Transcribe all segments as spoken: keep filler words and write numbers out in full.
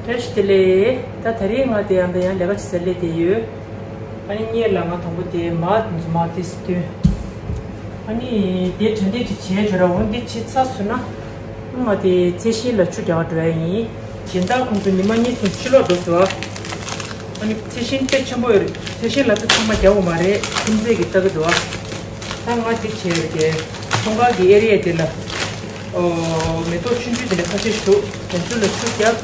བཀྲ་ཤིས་བདེ་ལེགས། ད་དེ་རིང་ང་དེ་ཡང་དེ་ཡང་ལས་ཀ་བྱེད་ས་སླེབས་བསྡད་ཡོད། ཨ་ནི་སྔོན་ལ་ང་དང་པོ་དེ་མར་དེ་ཚོ་མར་དེ་ཚོ་བཏོན། ཨ་ནི་དེ་གྲ་སྒྲིག་ཅིག་བྱས་བྱོས་ར། འོ་འདི་བྱས་ཚར་སོང་ན་ང་དེ་ཚལ་ཞིང་ལ་ཆུ་རྒྱག་འགྲོ་ཡ་ཡིན། སྦྱིན་བདག་ཁོང་ཚོ་ཉི་མ་གཉིས་གསུམ་ཕྱིར་ལོག་འགྲོ་སོང་ཨ། ཨ་ནི་ཚལ་ཞིང་དཔེ་ཆེན་པོ་ཡོད་རེད། ཚལ་ཞིང་ལ་ད་ཚང་མ་རྒྱག་དགོས་མ་རེད། ཁྱིམ་མཚེས་ཀྱིས་ལྟ་གི་འདུག་ཨ། ད་ང་དེ་བྱས་རེད་དེ། ཚོང་ཁང་གི་ཨེ་རི་ཡ་དེ་ལ་ཨོ་མེ་ཏོག་ཆུང་ཆུང་དེ་འདྲ་ཁ་ཤས་ཤིག་འདུག་དེ་ཚོ་ལ་ཆུ་བརྒྱབ།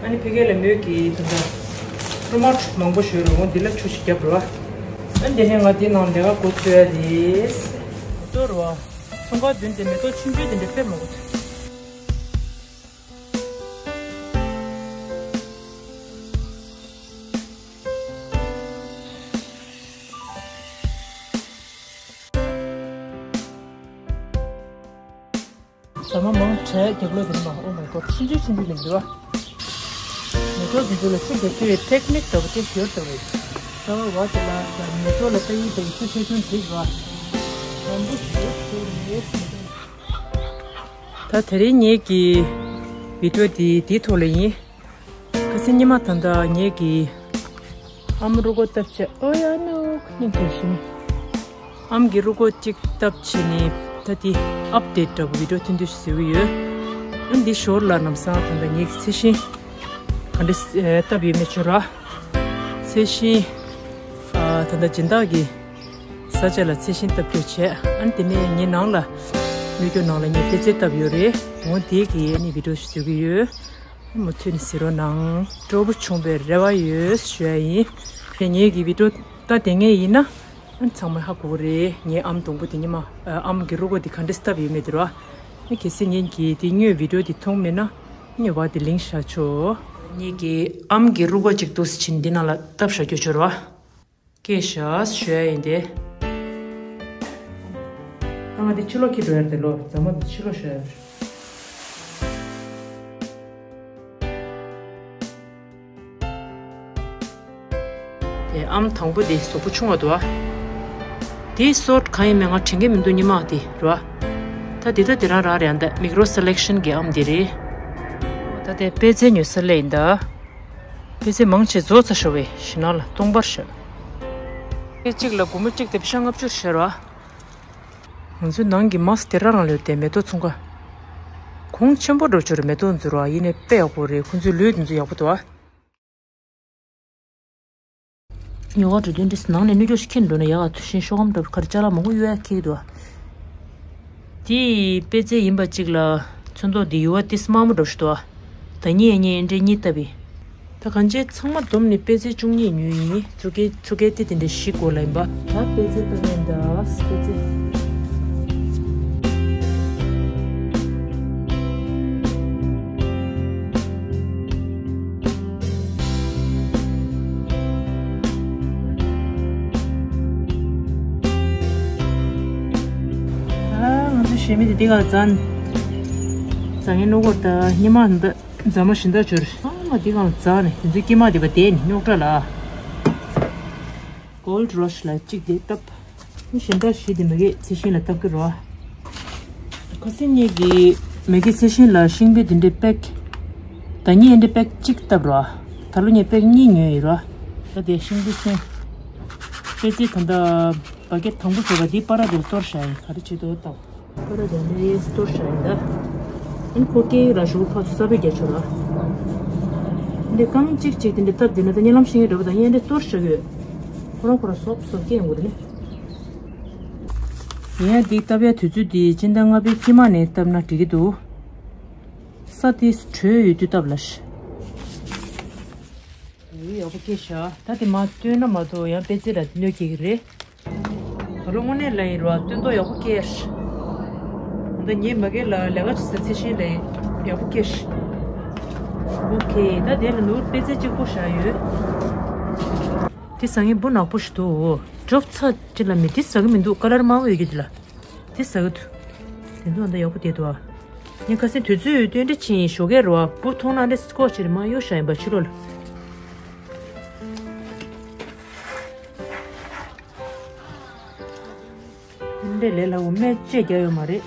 ཨ་ནི་ཕ་གི་ལ་མོས་ཀྱི་དེ་འདྲ་ཊོ་མ་ཊོ་མང་པོ་ཞིག་ཡོད་རེད། འོ་འདི་ལ་ཆུ་ཞིག་བརྒྱབ་རོགས། ཨ་འདི་ནས་ང་འདི་ནང་ལས་ཀ་འགོ་ཚུགས་ཡ་རེད། མེ་ཏོག་རོ། ཚོང་ཁང་མདུན་དེ་མེ་ཏོག་ཆུང་ཆུང་དེ་འདྲ་དཔེ་མང་པོ་འདུག་ཟ་མ་མང་དྲགས་རྒྱབ་ལོགས་དེ་ནས་མ། Oh my god. ཆུང་ཆུང་ཆུང་ཆུང་ལེན་འདུག་ཨ། མེ་ཏོག་འདི་ཚོ་ལ་ཆུ་རྒྱག་རྒྱུ་ཡི་ཊེག་ནིག་འདྲ་པོ་དེ་ཡོད་འདྲ་བས། ས་བ་བ་དེ་ལ་མེ་ཏོག་ལ་ལྟ་ཡི་དེ་ཆུ་ཆེ་ཆུང་འགྲིག་ར། ལམ་བུ་ཞིག་ཡོད་ཟེར་ནས་མེད་ཟེར། ད་དེ་རིང་ངེད་ཀྱི་བི་ཌིའོ་འདི་འདིའི་ཐོག་ལ་ཡིན། ཁ་སང་ཉི་མ་ད་ལྟ་ངེད་ཀྱི་ཨམ་རུ་ཀོ་བཏབ་བྱས། ཨོ་ཡ་ནོ་ཁ་ཉིན་གལ་ཤིན། ཨམ་གྱི་རུ་ཀོ་གཅིག་བཏབ་བྱས་ནས་ད་དེ་ཨཔ་ཌེཊ་འདྲ་པོ་བི་ཌིའོ་ཐུང་ཐུང་ཞིག་བཟོ་གི་ཡོད། ཨ་འདི་ཞོར་ལ་ལམ་སང་ད་ལྟ་ངེད་ཀྱི་ཚལ་ཞིང་ག་འདྲ་བཏབ་ཡོད་མེད་བྱོས་ར། ཚལ་ཞིང་ཨ་ད་ལྟ་སྦྱིན་བདག་གི་ས་ཆ་ལ་ཚལ་ཞིང་བཏབ་རྒྱུ་བྱས། ཨ་ནི་དེ་ནས་ངའི་ནང་ལ་སྨྱུ་གུ་ནང་ལ་ངས་པད་ཚལ་བཏབ་ཡོད་རེད། འོ་དེ་གི་ཨ་ནི་བི་ཌིའོ་ཞིག་བཟོ་གི་ཡོད། མུ་མཐུད་ནས་གཟིགས་རོགས་གནང་། སྤྲོ་པོ་བྱུང་བའི་རེ་བ་ཡོད་ཞུ་ཡ་ཡིན། དེ་ངེད་ཀྱི་བི་ཌིའོ་ད་དེ་ངས་ཡིན་ན་ཨ་ཚང་མས་ཧ་གོ་གི་རེད། ངའི་ཨམ་སྡོང་པོ་དེ་ཉི་མ་ཨ་ཨམ་གྱི་རུ་ཀོ་དེ་ག་འདྲས་བཏབ་ཡོད་མེད་དེ་ར། ཨ་གལ་སྲིད་ངེད་ཀྱི་དེ་སྔོན་བི་ཌིའོ་དེ་མཐོང་མེད་ན་ཉོ་བ་དེ་ལིང་བཞག་ཆོག་ངེད་ཀྱི་ཨམ་གྱི་རུ་ཀོ་གཅིག་འདུག་སེ་ཕྱིན་འདི་ནང་ལ་བཏབ་བཞག་རྒྱུ་བྱོས་ར། སྐད་ཤ་ཞུ་ཡ་ཡིན་ཏེ། ཨ་ང་དེ་ཕྱི་ལོགས་ཁྱེར་འགྲོ་ཡ་དེ་ལོ་རྫ་མ་དེ་ཕྱི་ལོགས་ཞུ་ཡ། དེ་ཨམ་དང་པོ་དེ་གཟུགས་པོ་ཆུང་བ་འདུག་ཨ། དེ་སོར་གང་ཡིན་མིན་ང་དྲན་གྱི་མི་འདུག་ཉི་མ་དེ་རོ། ད་དེ་ད་དེ་རང་རང་རེད། ཨ་ད་མིག་རོ་སེ་ལེག་ཤན་གྱི་ཨམ་དེ་རེད། ད་དེ་པད་ཚལ་ཉོ་ས་སླེབས་ཡིན་ད། པད་ཚལ་མང་ཆེ་རྫོགས་ཚར་ཤག་པས་ཞེ་ནང་ལ་སྟོང་པར་ཤག་པད་གཅིག་ལ་སྒོར་མོ་གཅིག་དང་ཕྱེད་ལྔ་བཅུ་ཤར་བ། ང་ཚོའི་ནང་གི་མཱ་སི་དེ་རང་རང་ལོས་དེ་མེ་ཏོག་ཚོང་ཁང་། གོང་ཆེན་པོ་འགྲོ་ཆོག་རེད། མེ་ཏོག་འཛུལ་བ་ཡིན་ནའི་དཔེ་ཡག་པོ་རེད། ཁོང་ཚོའི་ལུས་འདི་ཚོ་ཡག་པོ་འདུག་ཨ། ཉོ་ག་འགྲོ་དུས་འདྲ་ནང་ནས་སྣོད་སྐྱོར་ཞིག་ཁྱེར་འགྲོ་ན་ཡག་ག་དུ་ཤིང་ཤོག་སྒམ་འདྲ་པོ་ཁར་ཅ་ལག་མང་པོ་གཡུག་ཡ་ཁེག་འདུག་ཨ། དེ་པད་ཚལ་ཡིན་པ་གཅིག་ལ་ཚོན་མདོག་འདི་ཡུ་བ་ཏིས་དམར་མོ་འདྲ་ཞིག་འདུག་ཨ། ད་གཉིས་ཡ་གཉིས་ཡ་འདྲེ་གཉིས་བཏབ་ཡིན། ད་གང་ཅི་ཚང་མ་བསྡོམས་ནས་པད་ཚལ་བཅུ་གཉིས་ཉོས་ཡིན། ཚུ་གེ་ཚུ་གེ་ཏི་དེ་འདྲ་བཞི་དགོས་ལ་ཡིན་པ། ད་པད་ཚལ་བཏབ་ཡིན་ད་པད་ཚལ། ཨ་ང་ཚོ་གཞན་མི་དེ་འདི་ག་ལ་བཙལ། བཙལ་ངའི་སྣུམ་འཁོར་ད་སྙེ་མ་འདི་རྫ་མ་བཞིན་དག་འབྱོར། ཨ་མ་འདི་ག་ལ་བཙལ་ནས་དེ་ཚོའི་དཀྱིལ་མ་དེ་བ་དེ་ནི་རྙོག་དྲ་ལ། གོལ་ཌི་ར་ཤི་ལ་གཅིག་དེ་བཏབ། གཞན་དག་བཞི་དེ་མ་གི་ཚལ་ཞིང་ལ་བཏབ་ཀྱི་རོ། ཁ་སང་ངེད་ཀྱིས་མ་གི་ཚལ་ཞིང་ལ་ཤིང་འབྲས་དེ་འདྲའི་པེག་ད་ངས་འདི་པེག་གཅིག་བཏབ་རོ། ད་ལོ་ངས་པེག་གཉིས་ཉོས་ཡིན་རོ། ད་དེ་ཤིང་འབྲས་སེང་། པད་ཚལ་ད་ལྟ་བ་གས་དང་པོ་བཟོས་པ་འདི་པ་ར་དེར་གཏོར་བཞག་ཡིན། ག་རེ་བྱེད་དོ་ལྟ། པ་ར་དེ་འདྲའི་གཏོར་བཞག་ཡིན་ད། ཨིན་ཁོ་སྐད་ཡིག་ར་ཞུ་ཕག་ཚོ་ས་བོད་རྒྱ་ཆོ་ར། འདི་རྐང་གཅིག་གཅིག་དེ་འདྲ་བཏབ་དེ་ན་ད་ཉེ་ལམ་ཤེས་ངེས་འགྲོ་བ་དང་ཡན་འདྲ་གཏོར་བཞག་ཡོད། ཁོ་རང་ཁོ་རང་སོབ་སོབ་སྐད་ཡོང་གི་རེད་ནི། ཡིན་ཡང་འདི་བཏབ་ཡ་དུས་ཚོད་འདི་སྤྱི་ཟླ་ལྔ་པའི་དཀྱིལ་མ་ནས་བཏབ་ན་འགྲིག་གི་འདུག་ས་དེ་དྲོད་ཡོད་དུས་བཏབ་ལ་ཤི། ཡག་པོ་སྐྱེས་ཤག་ད་དེ་མ་བཏོན་ན་མ་གཏོགས་ཡང་པད་ཚལ་ར་གནོད་སྐྱེལ་གྱི་རེད། ད་ལོ་དངོས་གནས་ལ་ཡིན་རོགས་སྟོན་ཐོག་ཡག་པོ་སྐྱེས་ཤག་ད་ངས་མ་གི་ལ་ལས་ཀ་བྱེད་ས་ཚལ་ཞིང་ལ་ཡག་པོ་སྐྱེས་ཤག་ཨོ་ཁེ། ད་དེ་ལ་ནོར་པད་ཚལ་གཅིག་པོ་བཞག་ཡོད། དེ་ཟ་ངེ་འབུ་ནག་པོ་ཞིག་འདུག་འགྲོ་ཚ་ཅི་ལ་མི་དེ་ཟ་གི་མི་འདུག་ཀ་ལར་དམར་པོ་ཡོད་ཀྱི་དེ་ལ། དེ་ཟ་གི་འདུག་དེ་འདུག་ཨ་ད་ཡག་པོ་བསྡད་འདུག་ཨ། ངས་ཁ་སང་དུས་ཚོད་ཡོད་དུས་འདྲ་ཕྱིན་ཞོགས་ཀས་རོ་ཨ་འབུ་མཐོང་ན་འདྲ་སྐོར་ཕྱིར་མ་གཡུག་བཞག་ཡིན་པ་ཕྱི་ལོགས་ལ། འདི་འདྲའི་ལས་སླ་པོ་སྨན་བཅོས་རྒྱག་ཡོད་མ་རེད།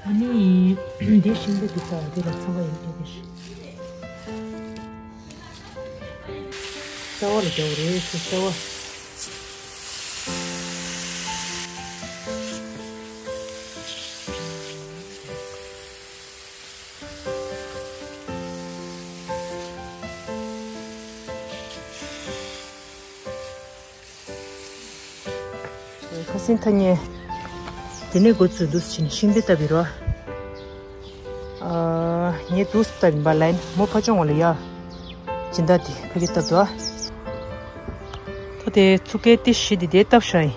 ཨ་ནི་ ཨིན། འདི་ཤིང་འདི་འདི་ལྟ་འདི་ལ་ཚང་བ་ཡིན་འདི་འདི་ཤིང་། རྩ་བ་ལ་རྒྱག་རེད་ཟེར་རྩ་བ། ཁ་སང་ཐ་སྙད། དེ་ནས་འགོ་བཙུགས་འདུག་ཕྱིན་ཤིང་འདི་ལྟ་བུ་རོ། ཨ། ངས་འདུག་ལྟ་བུ་ཡིན་པ་ལན་མོ་ཕ་ཆུང་བ་ལ་ཡ། སྦྱིན་བདག་དེ་ཕ་གི་ལྟ་བུ་དོ། ད་དེ་ཚུགས་ཀའི་ཏི་ཤི་དེ་དེ་ལྟ་བུ་ཤ་ཡིན།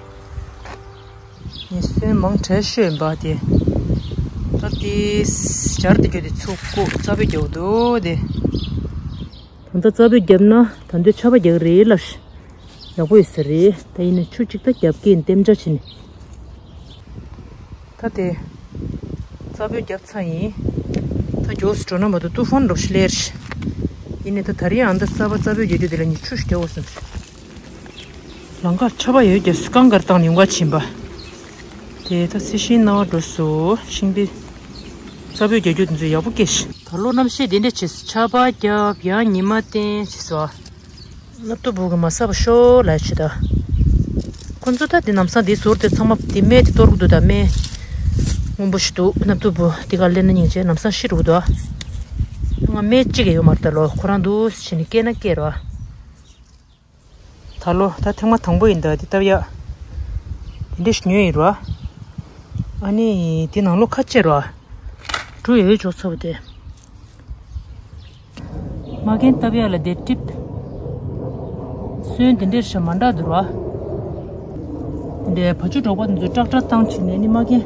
ངས་སོན་མང་དྲགས་ཤོས་ཡིན་པ་དེ། ད་དེ་སྦྱར་དེ་རྒྱུ་དེ་ཚུགས་ཀོ་རྩ་བའི་རྒྱུ་འདུག་དེ། ད་ལྟ་རྩ་བོད་བརྒྱབ་ན་ད་འདོད་ཆ་པ་རྒྱག་རེད་ལབ། ཡག་པོ་ཡོད་ས་རེད། ད་ཡིན་ན་ཆུ་གཅིག་ད་རྒྱབ་ཀྱིན་ཏེམ་ཅག་བྱས་ནས། ད་དེ་རྩ་བོད་བརྒྱབ་ཚར་ཡིན། ད་མགྱོགས་སུ་འགྲོ་ན་མ་གཏོགས་ཏུ་ཧྥོན་འགྲོ་ཤི་ལེར། ཡིན་ནའི་ད་ད་རིང་ཨ་མདའ་གསར་པ་རྩ་བོད་རྒྱག་རྒྱུ་དེ་ལ་ཉི་ཆུ་ཞིག་རྒྱག་འོ་སོང་། ལང་ཀར་ཆར་པ་ཡོད་རྒྱབ་སུ་རྐང་གར་བཏང་ནས་ཡོང་ག་ཕྱིན་པ། དེ་ད་སི་ཤིང་ནང་འགྲོ་སོ་ཤིང་པའི་རྩ་བོད་རྒྱག་རྒྱུ་དེ་ཚོ་ཡག་པོ་སྐྱེས་ཤི། ད་ལོ་གནམ་གཤིས་དེ་འདྲ་བྱས་སུ་ཆར་པ་རྒྱབ་ཡང་ཉི་མ་བསྟན་བྱས་སོ། སྣབས་ཏོ་བུ་གི་མ་ས་བ་ཤོ་ལ་ཆུ་ད། ཁོ་ཚོ་ད་དེ་ནམ་སང་དེ་ཟོར་དེ་ཚང་མ་དེ་སྨད་དེ་གཏོར་གི་འདུག་ད་སྨད། སྔོན་པོ་ཞིག་འདུག་སྣབས་ཏོ་བུ་དེ་ག་ལེན་ན་སྙིང་རྗེ་ནམ་སང་ཤི་རུ་འདུག་ང་སྨད་གཅིག་གི་ཡོད་མ་རེད་ད་ལོ་ཁོ་རང་འདུག་ཕྱིན་ནས་སྐྱེས་ན་སྐྱེས་རོ། ད་ལོ་ད་ཐེངས་མ་དང་པོ་ཡིན་ད་འདི་ལྟ་བུ་ཡ། དེ་འདྲ་ཞིག་ཉོས་ཡིན་རོ། ཨ་ནི་དེ་ནང་ལོ་ཁ་ཆེ་རོ། འགྲོ་ཡོད་ཅོག་ཚ་བོ་དེ། མ་རྒན་ལྟ་བུ་ཡ་ལ་དེ་ཀྲིབ། སོན་དེ་འདྲའི་ཤ་མ་འདྲ་འདུག་རོ། དེ་འདྲའི་བ་ཕྱུགས་འབྲོག་པ་དེ་ཚོ་ཀྲག་ཀྲག་བཏང་ཕྱིན་ནས་ནི་མ་རྒན།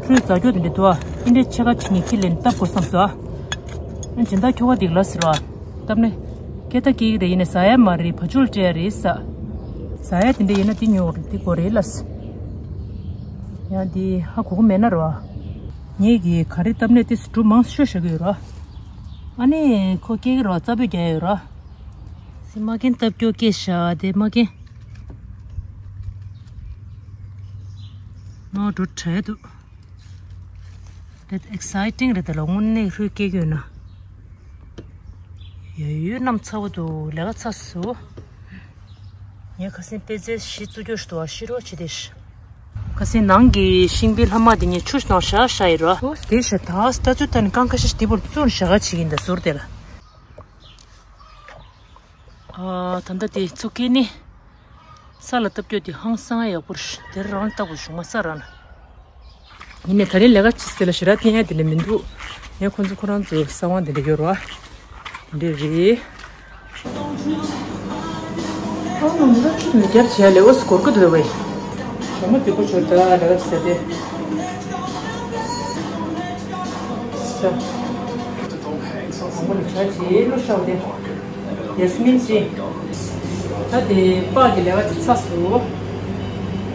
ཁྲུས་རྫ་སྐྱོ་དེ་འདྲ་འདུག་ཨ། དེ་འདྲའི་ཕྱེད་ཀ་ཕྱིན་ནས་ཁྱི་ལེན་བཏབ་དགོས་བསམ་སོ་ཨ། སྦྱིན་བདག་ཁྱོ་ག་དེ་ག་ལ་ཟེར་བ། བཏབ་ནས། སྐད་བརྡ་སྐྱེ་གི་རེད་ཡིན་ནས་ཟ་ཡ་མ་རེད་བ་ཕྱུགས་ལ་སྤྲད་ཡ་རེད་ཟ། ཟ་ཡ་དེ་འདྲ་ཡིན་ན་དེ་ཉོ་རེད་དེ་དགོས་རེད་ལ། ཡང་དེ་ཧ་གོ་གི་མེད་ན་རོ། ངེད་ཀྱིས་ག་རེ་བཏབ་ནས་དེ་སུ་གྲུ་མང་ཤོས་བཞག་གི་ཡོད་རོ། ཨ་ནི་ཁོ་སྐྱེ་གི་རོ་རྩ་བོད་རྒྱག་ཡོད་རོ། སི་མ་རྒན་བཏབ་སྐྱོ་སྐྱེ་ཤ་དེ་མ་རྒན། ནོར་འགྲོ་བྲལ་འདུག་དེ་ཨེག་སའི་ཊིང་རེད་དེ་ལ་དངོས་གནས་ཧྲུལ་སྐྱེ་གི་ཡོད་ན། ཡ་ཡོད་གནམ་ཚ་བོ་འདུག་ལས་ཀ་ཚ་སུ། ངས་ཁ་སང་པད་ཚལ་བཞི་བཙུགས་རྒྱུ་ཞིག་འདུག་བ་ཤི་རོགས་བྱེད་དེ་ཤི། ཁ་སང་ནང་གི་ཤིང་པའི་ལྷ་མ་དེ་ངས་ཆུ་ཞིག་ནང་བཞག་བཞག་ཡིན་རོ། ཨོ་དེ་ཤ་ད་ལྟ་ཚུལ་ལྟ་ནི་རྐང་ཁ་ཤས་ཤིག་དེ་བོར་བཙུགས་བཞག་ག་བྱེད་ཀྱིན་ད་ཟུར་དེ་ལ། ཨ། ད་ལྟ་དེ་ཚུགས་ཀྱི་ནི། ས་ལ་བཏབ་རྒྱུ་དེ་ཧང་སང་ཡག་པོ་རེད། དེར་རང་ལ་བཏབ་དགོས་བྱུང་མ་ས་རང་ལ། ཡིན་ནའི་ད་རིང་ལས་ཀ་ཅི་ཟེར་ལ་ཞེ་དྲག་བསྟན་ཡ་དེ་འདྲ་མི་འདུག་ངས་ཁོང་ཚོ་ཁོ་རང་ཚོའི་གསང་བ་འདི་འདྲ་ཡོད་རེད་བ། འདི་འདྲ་རེད། ཨ་མ་མི་རབས་ཆུ་མི་རྒྱབ་བྱས་ལས་འོ་སྐོར་གི་འདུག་བས། ཞྭ་མོ་རྫིག་པོ་ཆོར་ད་ལས་ཀ་ཅི་ཟེར་ཏེ། ད། ཞྭ་མོ་ནི་བྱ་བྱེད་བློ་ཤའོ་དེ། ཡེས་མིན་ཅི། ད་དེ་པགས་ཀྱི་ལས་ཀ་དེ་ཚ་སུ།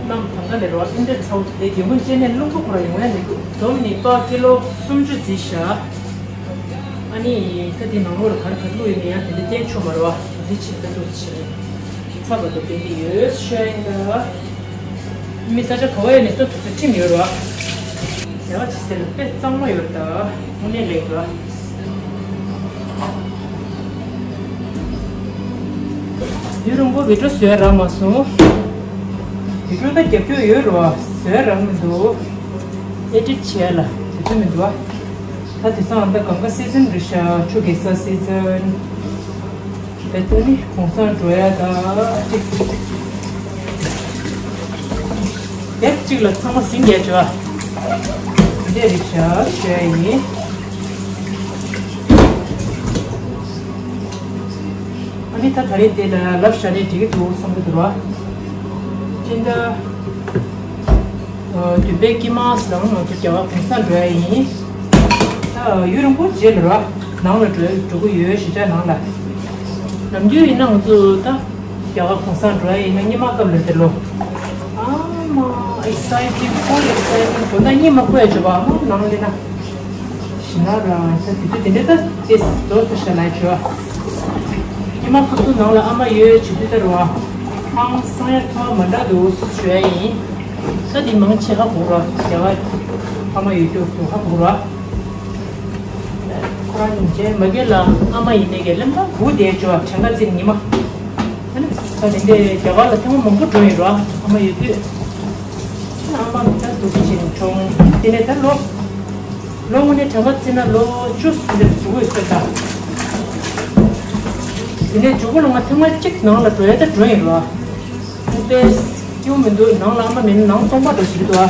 གནམ་དང་ག་ལས་རོ་ཨིན་དེ་ཚའོ་དེ་རྒྱལ་མོ་སྤྱན་ནས་རླུང་པོ་ཁོ་ར་ཡོང་ཡ་མི་འདུག་འཛོམས་ནི་པགས་ཀི་ལོ་སུམ་ཅུ་རྩིས་བཞག་ཨ་ནི་ད་དེ་ནང་ལོགས་ལ་ག་རེ་ག་རེ་བླུགས་ཡོད་མེད་ཡང་དེ་འདྲ་བསྟན་ཆོག་མ་རེད་བ། དེ་ཕྱིར་ད་འདུག་ཕྱིར་ཚ་བ་དང་བསྟན་གྱི་ཡོད་ཤོད་ཡིན་ད། མི་ས་ཆ་ག་བ་ཡོད་ནས་ལྟོ་ཐུག་ཚོད་ཁྲིམས་ཡོད་རེད་བ། རེ་བ་ཆེ་ཟེར་ལ་དཔེ་གཙང་མ་ཡོད་རེད་ད། དངོས་གནས་ལེགས་རེད་བ། ཡུན་རིང་པོ་བི་ཌིའོ་བཟོས་རག་མ་སོང་། བི་ཌིའོ་ད་རྒྱབ་སྐྱོར་ཡོད་རེད་བ། བཟོས་རག་མི་འདུག་ཨེ་ཌིཊ་བྱས་ལ་བྱེད་ཐུབ་མི་འདུག་བ། ད་དེང་སང་ཨ་མདའ་གངས་ཀ་སི་ཛན་རེད་ཤག་ཆུ་རྒྱག་ས་སི་ཛན། དེ་ཚོ་ནི་གུང་སེང་འགྲོ་ཡ་ད་ཅིག་དེབ་གཅིག་ལ་ཚང་མ་ཟིན་རྒྱ་བྱོས། འདི་འདྲ་རེད་ཤག་ཞུ་ཡ་ཡིན། ཨ་ནི་ད་ད་རེས་དེ་ལ་ལབ་བཞག་ནས་འགྲིག་གི་འདུག་བསམ་གྱི་འདུག་ར། སྤྱི་ཟླ་བདུན་པའི་དཀྱིལ་མ་ལ་ང་ཚོ་རྒྱ་གར་གུང་སེང་འགྲོ་ཡ་ཡིན། ད་ཡུན་རིང་པོ་རྗེས་ལ་ར་ནང་ལ་འགྲོ་འགྲོ་གི་ཡོད་གཞིས་ཆགས་ནང་ལ། ནམ་རྒྱུན་ཡིན་ན་ང་ཚོ་ད་རྒྱ་གར་གུང་སེང་འགྲོ་ཡ་ཡིན་ན་སྔོན་མ་སྐབས་ལ་དེ་ལོ། ཨ་མ་ཨེག་སའི་ཊིང་ཁོ་ཨེག་སའི་ཊིང་དགོང་དག་གཉིད་མ་ཁུག་ཡ་བྱོས་པ་ཨ་མ་ནང་ལ་ན། ཞི་ན་རང་ས་དེ་དུས་དེ་འདྲ་ད་ཅེས་རྫོགས་སུ་བྱ་ལ་བྱོས། ཉི་མ་ཁ་སུ་ནང་ལ་ཨ་མ་ཡོད་བྱེད་དུས་ད་རུང་ཨ། ཧང་སང་ཡ་ཐོག་མ་འདྲ་འདུག་སུ་བྱོས་ཡ་ཡིན། ས་དེ་མང་ཆེ་ཧ་གོ་ར་རྒྱ་གར། ཨ་མ་ཡོད་རྒྱུ་དུ་ཧ་གོ་ར། ཁོ་རང་ཉིན་བྱས་མ་གི་ལ་ཨ་མ་ཡིན་ནའི་གི་ལེམ་ཐང་གུ་དེ་ཅོ་བྲན་ཁ་ཙིར་ཉི་མ། ཨ་ནི་ད་དེ་འདྲའི་རྒྱ་གར་ལ་ཐེངས་མ་མང་པོ་འགྲོ་ཡིན་ར། ཨ་མ་ཡོད་དུས། ཨ་མ་མི་ད་འདུག་ཅིང་བྱུང་། དེ་ནས་ད་ལོ། ལོ་དངོས་གནས་བྲན་ཁ་ཙིར་ན་ལོ་བཅུ་ཙམ་འདུག་ཡོད་ས་ད། དེ་ནས་མཇུག་གུ་ལ་ང་ཐེངས་མ་གཅིག་ནང་ལ་འགྲོ་ཡ་ད་འགྲོ་ཡིན་ར། ཨ་པས་སྐྱིད་པོ་མི་འདུག་ནང་ལ་ཨ་མ་མེད་ན་ནང་སྟོང་པ་འགྲོ་ཞིག་འདུག་ཨ།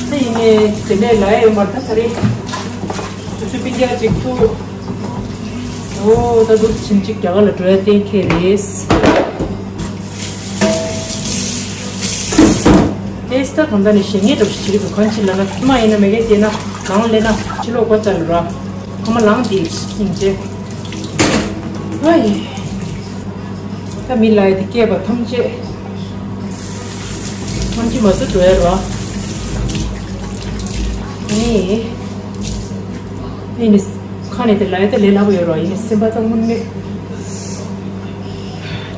ད་ཡིན་ནའི་དེ་འདྲའི་ལ་ཡ་ཡོད་མ་རེད་ད་ད་རེས། སོ་སོའི་སྤུན་ཀྱག་ཅིག་ཐུག་ཨོ་ད་འདུག་ཕྱིན་ཅིག་རྒྱ་གར་ལ་འགྲོ་ཡ་གཏན་འཁེལ་རེད། དེས་ད་གང་ལྟར་ནས་ཞེ་ངེས་འགྲོ་ཞིག་བྱེད་ཀྱི་འདུག་གང་ཅི་ལ་ན་མ་ཡིན་ན་མེ་གེ་དེ་ན་ནང་ལས་ན་ཕྱི་ལོག་གོ་ཙམ་ར་ཁ་མ་ལང་དེ་ཡིན་ཅེ། ཨ་ཡེ། ད་མི་ལ་ཡ་དེ་སྐྱེས་པ་ཐམས་ཅད་ཐམས་ཅད་མ་སུ་འགྲོ་ཡ་ར། ཨེ། ཨེ་ནི། ཁ་ནས་དེ་ལ་ཡ་དེ་ལས་སླ་པོ་ཡོད་རོགས་ཡིན་ནི་སེམས་པ་ཚང་མུན་མེད།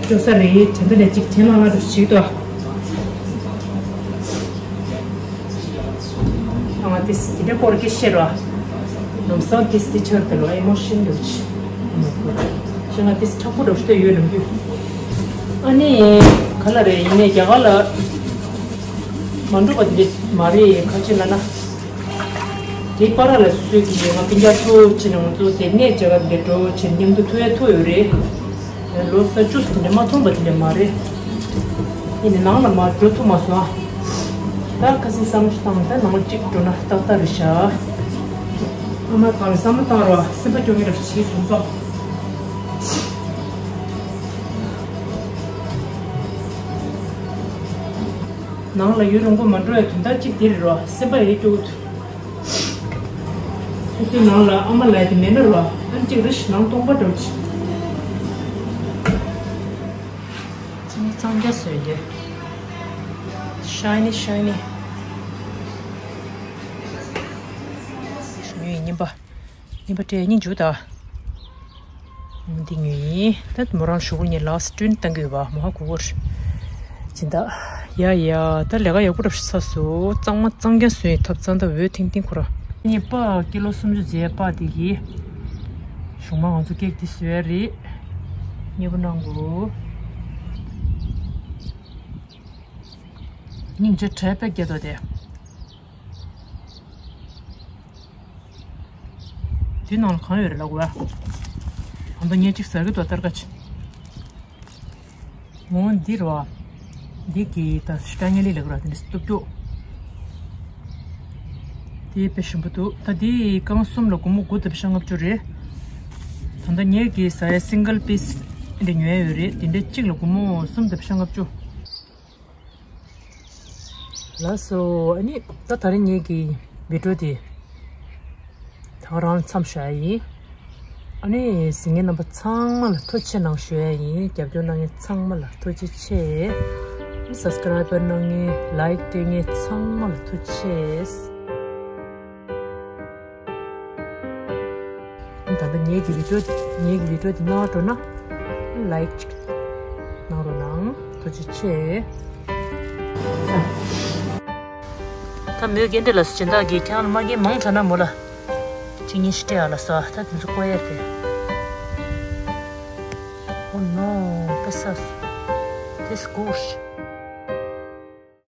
སྐྱོ་ས་རེད་དྲན་པ་ནས་ཅིག་དྲན་ལ་ང་དུ་ཞིག་ཏོ། ང་དེ་སི་དེ་འདྲ་སྐོར་གྱི་ཤེས་རོགས། ལམ་སང་དེ་སི་དེ་ཆར་དེ་ལོ་ཨེ་མོ་ཤིན་འདུག་ཅི། ཤེས་ང་དེ་སི་ཆག་པོ་འགྲོ་ཤི་ཏོ་ཡོད་ལམ་རྒྱུ། ཨ་ནི། ག་ལ་རེད་ཡིན་ནས་རྒྱ་གར་ལ། མ་འགྲོ་བ་དེ་འདྲ་མ་རེད་ཁ་ཆེ་ལ་ན། དེ་པ་ར་ལ་སུ་གི་ང་སྤུན་ཀྱག་ཚོ་ཕྱིན་ང་ཚོ་དེ་ནས་བྱ་བ་འདི་འགྲོ་ཕྱིན་མཉམ་དུ་ཐུག་ཡ་ཐུག་ཡོད་རེད། ལོ་ས་བཅུ་ཙམ་འདྲ་མ་མཐོང་པ་དེ་འདྲ་མ་རེད། ཡིན་ནའི་ནང་ལ་མ་འགྲོ་ཐུབ་མ་སོང་ཨ། ད་ཁ་སང་བསམ་བློ་བཏང་ད་ནང་ལ་གཅིག་འགྲོ་ན་ཏག་ཏག་རེད་ཤག་ཨ་མ་གང་བསམ་བློ་བཏང་རོགས་སེམས་པ་སྐྱོ་ངེས་རེད་ཞེས་གསུངས་སོང་། ནང་ལ་ཡུན་རིང་པོ་མ་འགྲོ་བའི་དོན་དག་གཅིག་དེ་རེད་རོ། སེམས་པ་ཡེ་སྐྱོ་གི་འདུག་སོ་སོའི་ནང་ལ་ཨ་མ་ལགས་དེ་མེད་ན་རོ། ཨ་ནི་གཅིག་རེ་ཞིག་ནང་སྟོང་པ་འགྲོ་ཅི། གཙང་རྒྱ་བཟོས་ཏེ། ཤའི་ནི་ཤའི་ནི། ཉོས་ཡིན་པ། གཉིས་པ་སྤྲད་གཉིས་འཇུ་ད། འདི་ཉོས་ཡིན། ད་མོ་རང་ཞུ་གུ་ཉེ་ལགས་སི་ཀྲིན་བཏང་གི་ཡོད་པ་མོ་ཧ་གོ་གོ་རེད། སྦྱིན་བདག་ཡ་ཡ་ད་ལས་ཀ་ཡག་པོ་རབ་ཤི་ཚ་སོ་གཙང་མ་གཙང་རྐྱང་བཟོས་ཡིན་ཐབ་ཚང་ད་འོད་ཐིང་ཐིང་ཁོ་ར། གཉིས་པ་ཀི་ལོ་སུམ་ཅུ་རྫས་པ་དེ་གི་གཞུང་མ་ང་ཚོ་ཀེག་དེ་བཟོས་རེད། མཉེས་པོ་གནང་གོ། སྙིང་རྗེ་བྲལ་པའི་སྐད་དོ་དེ། དེ་ནང་ལ་གང་ཡོད་རེད་ལབ་དགོས་ཨ། ཨ་མདོ་ངས་གཅིག་ཟ་གི་འདུག་ཏར་ཀ་ཅིག་འོ་འདི་རེད་བ། འདི་གི་ད་ཤི་ཏ་ཉ་ལི་ལབ་ཀྱི་ར་དེ་འདྲ་སྟོབས་སྐྱོ། དེ་དཔེ་ཞིམ་པོ་འདུག་ད་དེ་རྐང་གསུམ་ལ་སྒོར་མོ་དགུ་དང་ཕྱེད་ལྔ་བཅུ་རེད། ད་ལྟ་ངས་གི་ཟ་ཡ་སིང་གལ་པིས་འདི་ཉོས་ཡོད་རེད། དེ་འདྲ་གཅིག་ལ་སྒོར་མོ་གསུམ་དང་ཕྱེད་ལྔ་བཅུ། ལགས་སོ། ཨ་ནི་ད་ད་རིང་ངེད་ཀྱི་བི་ཌིའོ་དེ་ད་ག་རང་མཚམས་བཞག་ཡིན། ཨ་ནི་གཟིགས་མཁན་རྣམ་པ་ཚང་མ་ལ་ཐུགས་རྗེ་ཆེ་གནང་ཞུ་ཡ་ཡིན། རྒྱབ་སྐྱོར་གནང་མཁན་ཚང་མ་ལ་ཐུགས་རྗེ་ཆེ། སབ་སི་ཀ་རའི་བར་གནང་མཁན་ལའིག་སྤྲད་མཁན་ཚང་མ་ལ་ཐུགས་རྗེ་ཆེ། ད་ལྟ་ངེད་ཀྱི་བི་ཌིའོ་ངེད་ཀྱི་བི་ཌིའོ་འདི་གནང་བ་འགྲོ་ན་ལའིག་ཅིག་གནང་རོགས་གནང་། ཐུགས་རྗེ་ཆེ། ད་མོས་སྐད་འདྲ་ལ་སྦྱིན་བདག་གིས་ཁྱེད་རང་ལ་མ་རྒན་མང་དྲགས་ན་མོ་ལ་གཅིག་གཉིས་ཤིག་སྤྲད་ཨ་ལ་སོ། ད་དེ་ཚོ་བཀོད་ཡས་ཏེ། Oh no, this is, this gosh.